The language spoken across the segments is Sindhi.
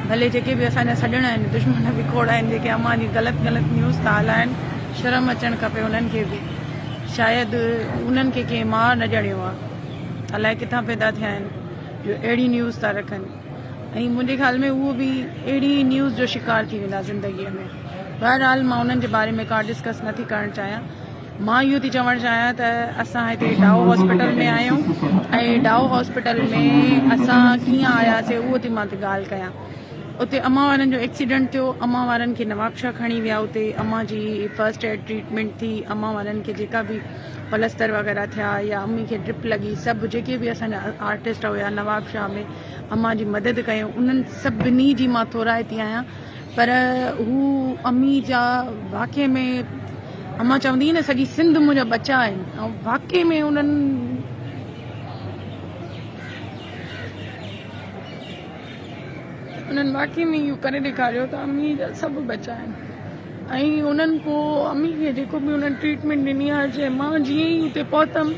ڀلي جيڪي به اسان جا سڄڻ آهن دشمن به کوڙ آهن جيڪي امان جي غلط غلط نيوز ٿا هلائن شرم اچڻ کپي انهن کي به شايد انهن کي ڪنهن ماء نه ڄڻيو آهي الائي ڪٿان پيدا ٿيا آهن جو اهڙي نيوز ٿا رکن ۽ منهنجي خيال ۾ اهو به اهڙي نيوز جو شڪار ٿي ويندا زندگي ۾ بهرحال مان انهن جي باري ۾ ڪا ڊسڪس نٿي ڪرڻ چاهيان مان اهو ٿي چوڻ چاهيان ته اسان هتي ڊائو هاسپيٽل ۾ آهيون ۽ ڊائو هاسپيٽل ۾ اسان ڪيئن آياسي اهو ٿي مان ڳالهه ڪيان اتي امان وارن جو ايڪسيڊنٽ ٿيو امان وارن کي نوابشاهه کڻي ويا اتي امان جي فرسٽ ايڊ ٽريٽمينٽ ٿي امان وارن کي جيڪا به پلستر وغيره ٿيا يا امي کي ڊرپ لڳي سڀ جيڪي به اسان جا آرٽسٽ هيا نوابشاهه ۾ امان جي مدد ڪيو انهن سڀني جي مان ٿورائتي آهيان پر هو امي جا واقعي ۾ امان چوندي هئي نه سڄي سنڌ منهنجا ٻچا آهن ۽ واقعي ۾ انهن انهن واقعي ۾ اهو ڪري ڏيکاريو ته امي جا سڀ ٻچا آهن ۽ انهن پوء امي کي جيڪو به انهن ٽريٽمينٽ ڏني آهي جي مان جيئن ئي اتي پهتم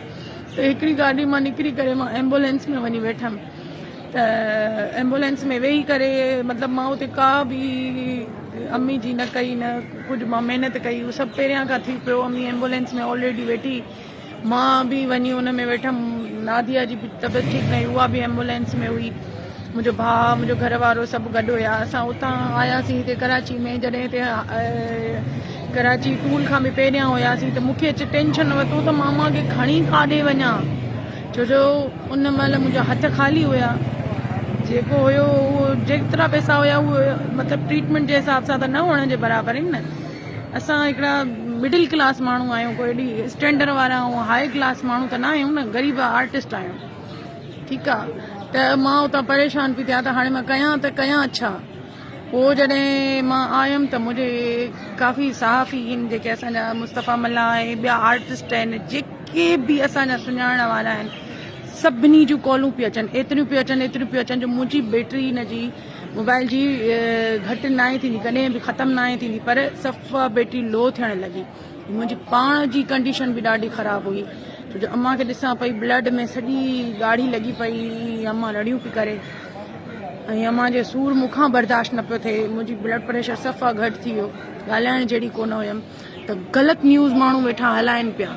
ته هڪڙي گاڏي مان نڪري ڪري مان ايمبولينس ۾ وڃي ويٺم ته ايمبولينس ۾ ويهي ڪري مطلب مان اتي ڪا به امي جي نه ڪئي نه ڪجهه مان محنت ڪئي اهو سڀ پهريان کان ٿي پيو امي ايمبولينس ۾ آلريڊي ويٺي مان به وڃي ان ۾ ويٺم ناديا جي به طبيعت ٺيڪ نه هئي اها به ايمبولينس ۾ هئي منهنجو ڀاء منهنجو گهر وارو سڀ گڏ هيا اسان اتان آياسين هتي ڪراچي ۾ جڏهن هتي ڪراچي ٽول کان به پهريان هياسين ته مونکي اچي ٽينشن ورتو ته ماما کي کڻي ڪاڏي وڃان ڇو جو ان مهل منهنجا هٿ خالي هيا جيڪو هيو اهو جيترا پئسا هيا اهو مطلب ٽريٽمينٽ جي حساب سان ته نه هئڻ جي برابر آهن نه اسان هڪڙا مڊل ڪلاس ماڻهو آهيون ڪو ايڏي اسٽينڊر وارا ۽ هاء ڪلاس ماڻهو ته نه آهيون نه غريب آرٽسٽ آهيون ٺيڪ آ ته مان اتان پريشان پئي ٿيان ته هاڻي مان ڪيان ته ڪيان ڇا پوء جڏهن مان آيم ته منهنجي ڪافي صحافي آهن جيڪي اسان جا مصطفيٰ ملاح ۽ ٻيا آرٽسٽ آهن جيڪي به اسان جا سڃاڻڻ وارا آهن سڀني جون ڪالون پيون اچن ايتريون پيون اچن ايتريون پيون اچن جو منهنجي بيٽري هن جي موبائل جي گهٽ ناهي ٿيندي ڪڏهن به ختم ناهي ٿيندي پر صفا بيٽري لو ٿيڻ لڳي منهنجي پاڻ جي ڪنڊيشن به ڏاڍي خراب هئي ڇو جو امان کي ڏسان پئي بلڊ ۾ سڄي ڳاڙهي لڳي پئي امان رڙيون پئي ڪري ۽ امان جي سور مون کان برداشت نه پيو ٿئي منهنجي بلڊ پريشر صفا گهٽ ٿي ويو ڳالهائڻ جهڙي ڪونه هيم ته غلط نيوز ماڻهو ويٺا هلائن پيا.